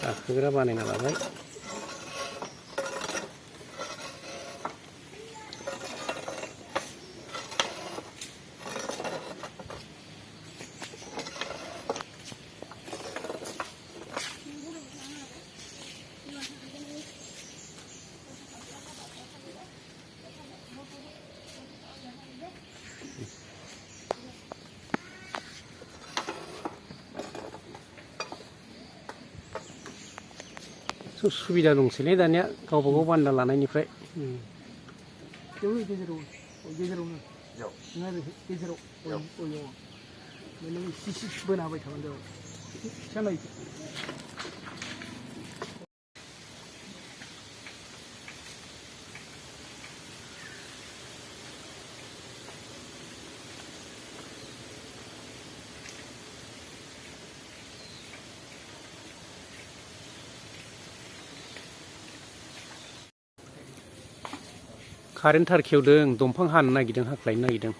गाखोग्रा बानायना लाबाय सुबिदा दंसैलै दानिया गावबा गाव बान्दा लानायनिफ्राय कारेन्ट थार खेवदों दंफां हानो नागिरदों हाख्लायनो नागिरदों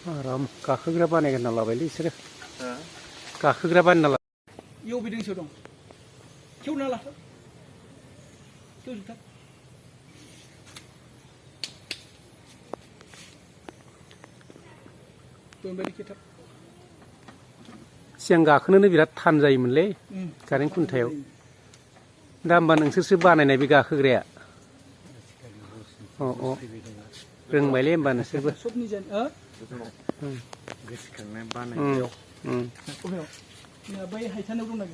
आराम गाखोग्रा बानायग्रा लाबायलै बिसोरो गाखोग्रा बानायना ला इयाव बिदोंसो दं खेवना ला खेवजोबथा सिगां गाखोनोनो बिराद थान जायोमोनलै कारेन्ट खुन्थायाव दा होमबा नोंसोरसो बानायनाय बे गाखोग्राया रोंबायलै होमबा नोंसोरबो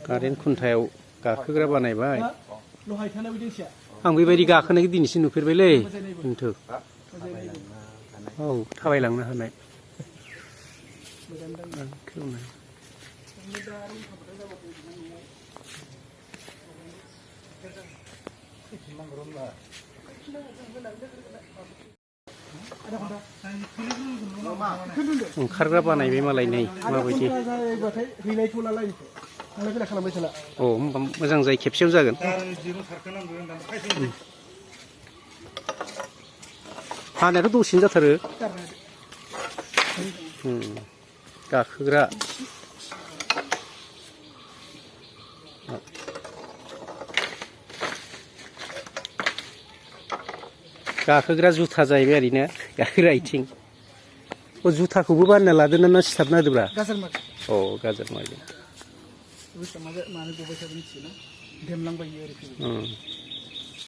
कारेन्ट खुन्थायाव गाखोग्रा बानायबाय आं बेबायदि गाखोनायखौ दिनैसो नुफेरबायलै खिन्थु औ थाबायलांनो हानाय ओंखारग्रा बानायबाय मालाय नै माबायदि औ होमबा मोजां जायो खेबसेयाव जागोन हानायाथ' दसेनो जाथारो गाखोग्रा गाखोग्रा जुथा जाहैबाय ओरैनो गाखोग्रा आथिं जुथाखौबो बानायना लादों ना सिथाबना होदोब्रा औ गाजर माइजों